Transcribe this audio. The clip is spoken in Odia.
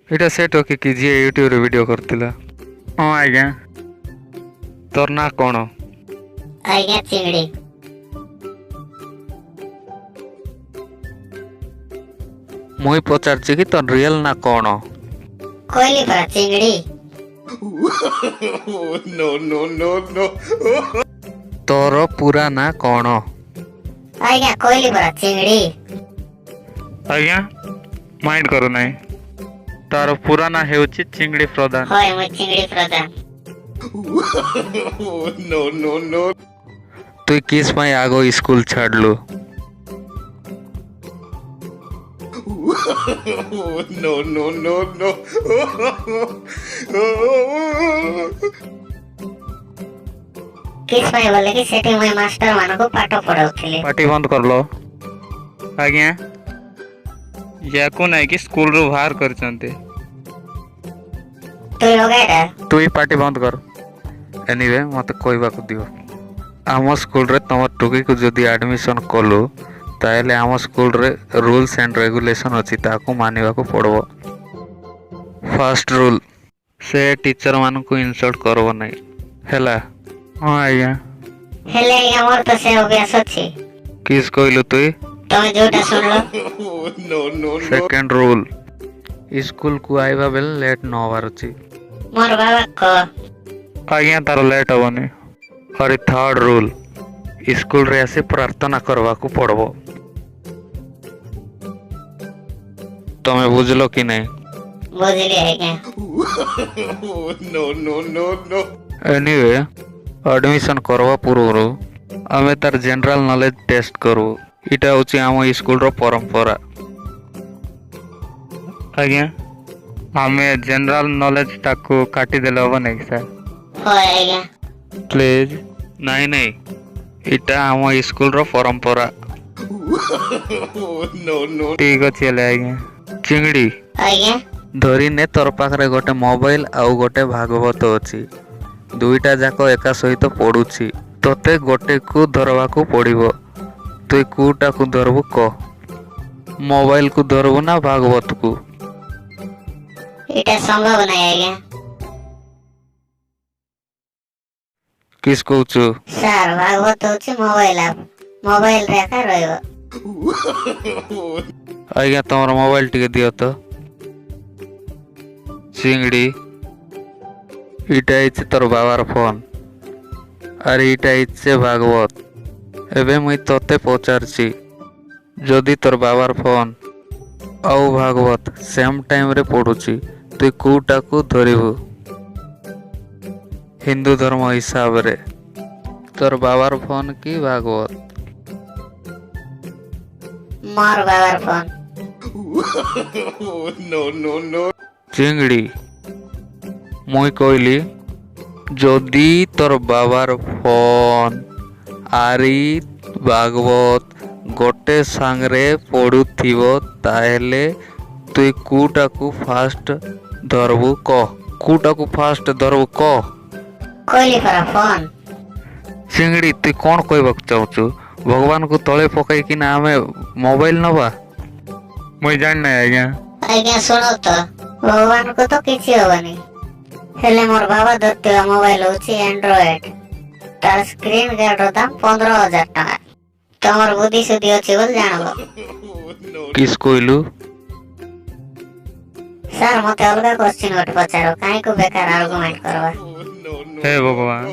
ଏଇଟା ସେ ଟୋକି କି ଯିଏ ୟୁଟ୍ୟୁବରେ ଭିଡ଼ିଓ କରିଥିଲା? ହଁ ଆଜ୍ଞା। ତୋର ନାଁ କ'ଣ? ଆଜ୍ଞା, ଚିଙ୍ଗଡ଼ି। ମୁଇଁ ପଚାରୁଛି କି ତୋର ରିଏଲ ନାଁ କ'ଣ? କହିଲି ପରା, ଚିଙ୍ଗଡ଼ି। No, no, no, no. ତୋର ପୁରା ନାଁ କ'ଣ? ଆଜ୍ଞା, କହିଲି ପରା, ଚିଙ୍ଗଡ଼ି। ଆଜ୍ଞା, ମାଇଣ୍ଡ କର ନାହିଁ, ତାର ପୁରା ନାଁ ହେଉଛି ଚିଙ୍ଗଡ଼ି ପ୍ରଧାନ। ହଏ, ମୁଇଁ ଚିଙ୍ଗଡ଼ି ପ୍ରଧାନ। No, no, no. ତୁଇ କିସ୍ ପାଇଁ ଆଗ ସ୍କୁଲ ଛାଡ଼ିଲୁ? No, no, no, no. କିସ୍ ପାଇଁ ବୋଲେ କି ସେଠି ମୁଇଁ ମାଷ୍ଟର ମାନଙ୍କୁ ପାଠ ପଢାଉଥିଲି। ପାଟି ବନ୍ଦ କରଲୋ। ଆଜ୍ଞା, ୟାକୁ ନାଇକି ସ୍କୁଲରୁ ବାହାର କରିଛନ୍ତି। ତୁଇ ଅଗାଇଟା। ତୁଇ ପାଟି ବନ୍ଦ କର। ଏନିୱେ, ମୋତେ କହିବାକୁ ଦିଅ। ଆମ ସ୍କୁଲରେ ତମ ଟୁକିକୁ ଯଦି ଆଡ଼ମିସନ୍ କଲୁ, ତାହେଲେ ଆମ ସ୍କୁଲରେ ରୁଲ୍ସ ଆଣ୍ଡ ରେଗୁଲେସନ୍ ଅଛି, ତାକୁ ମାନିବାକୁ ପଡ଼ିବ। ଫାର୍ଷ୍ଟ ରୁଲ୍, ସେ ଟିଚରମାନଙ୍କୁ ଇନସଲ୍ଟ କରିବ ନାହିଁ, ହେଲା? ହଁ ଆଜ୍ଞା। ହେଲେ ଆଜ୍ଞା, ମୋର ତ ସେ ଅଭ୍ୟାସ ଅଛି। କିସ୍ କହିଲୁ ତୁଇ? ତମେ ଯୋଉଟା ଶୁଣିଲ। No, no, no. Second rule, ସ୍କୁଲକୁ ଆଇବା ବେଳେ ଲେଟ୍ ନ ହବାର ଅଛି। ମୋର ବାବା କହ। ଆଜ୍ଞା, ତାର ଲେଟ୍ ହବନି। ଆରେ ଥାର୍ଡ ରୁଲ୍, ସ୍କୁଲରେ ଆସି ପ୍ରାର୍ଥନା କରିବାକୁ ପଡ଼ିବ। ତମେ ବୁଝିଲ କି ନାହିଁ? ବୁଝିଲି ଆଜ୍ଞା। No, no, no, no. Anyway, admission କରିବା ପୂର୍ବରୁ ଆମେ ତାର ଜେନେରାଲ ନଲେଜ ଟେଷ୍ଟ କରିବୁ। ଏଇଟା ହେଉଛି ଆମ ସ୍କୁଲର ପରମ୍ପରା। ଆଜ୍ଞା, ଆମେ ଜେନେରାଲ ନଲେଜଟାକୁ କାଟିଦେଲେ ହବ ନାଇଁ କି ସାର୍? ହଏ ଆଜ୍ଞା। ପ୍ଲିଜ୍। ନାଇଁ ନାଇଁ, ଏଇଟା ଆମ ସ୍କୁଲର ପରମ୍ପରା। No, no. ଠିକ ଅଛି ହେଲେ ଆଜ୍ଞା। ଚିଙ୍ଗଡ଼ି। ଆଜ୍ଞା। ଧରିନେ ତୋର ପାଖରେ ଗୋଟେ ମୋବାଇଲ ଆଉ ଗୋଟେ ଭାଗବତ ଅଛି, ଦୁଇଟା ଯାକ ଏକା ସହିତ ପଢୁଛି। ତୋତେ ଗୋଟେକୁ ଧରବାକୁ ପଡ଼ିବ। ତୁଇ କୋଉଟାକୁ ଧରବୁ କହ? ମୋବାଇଲକୁ ଧରବୁ ନା ଭାଗବତକୁ? ଏଇଟା ସମ୍ଭବ ନାହିଁ ଆଜ୍ଞା। କିସ୍ କହୁଛୁ? ସାର୍, ଭାଗବତ ହଉଛି ମୋବାଇଲ ଆପ୍, ମୋବାଇଲରେ ଏକା ରହିବ। ଆଜ୍ଞା, ତମର ମୋବାଇଲ ଟିକେ ଦିଅ ତ। ଚିଙ୍ଗଡ଼ି, ଏଇଟା ହେଇଛି ତୋର ବାବାର ଫୋନ ଆରେ ଏଇଟା ହେଇଛି ଭାଗବତ। ଏବେ ମୁଇଁ ତତେ ପଚାରୁଛି, ଯଦି ତୋର ବାବାର ଫୋନ ଆଉ ଭାଗବତ ସେମ୍ ଟାଇମ୍ରେ ପଢୁଛି, ତୁଇ କୋଉଟାକୁ ଧରିବୁ? ହିନ୍ଦୁ ଧର୍ମ ହିସାବରେ ତୋର ବାବାର ଫୋନ କି ଭାଗବତ? ମୋର ବାବାର ଫୋନ। No, no, no. ଚିଙ୍ଗଡ଼ି, ମୁଇଁ କହିଲି ଯଦି ତୋର ବାବାର ଫୋନ ଆରି ଭାଗବତ ଗୋଟେ ସାଙ୍ଗରେ ପଢୁଥିବ, ତାହେଲେ ତୁଇ କୋଉଟାକୁ ଫାଷ୍ଟ ଧରବୁ କହ? କୋଉଟାକୁ ଫାଷ୍ଟ ଧରବୁ କହ? କହିଲି ପରା, ଫୋନ। ଚିଙ୍ଗଡ଼ି, ତୁଇ କ'ଣ କହିବାକୁ ଚାହୁଁଛୁ? ଭଗବାନଙ୍କୁ ତଳେ ପକାଇକିନା ଆମେ ମୋବାଇଲ ନବା? ମୁଇଁ ଜାଣିନାହିଁ ଆଜ୍ଞା। ଆଜ୍ଞା, ଶୁଣ ତ, ଭଗବାନଙ୍କୁ ତ କିଛି ହବନି, ହେଲେ ମୋର ବାବା ଧରିଥିବା ମୋବାଇଲ ହଉଛି ଆଣ୍ଡ୍ରଏଡ। ତାର ସ୍କ୍ରିନ୍ ଗାର୍ଡର ଦାମ 15,000 ଟଙ୍କା। ତମର ବୁଦ୍ଧି ସୁଦ୍ଧି ଅଛି ବୋଲି ଜାଣବ। କିସ୍ କହିଲୁ? ସାର୍, ମତେ ଅଲଗା କ୍ୱେଶ୍ଚିନ୍ ଗୋଟେ ପଚାର। କାହିଁକୁ ବେକାର ଆର୍ଗୁମେଣ୍ଟ କରବା? ହେ ଭଗବାନ।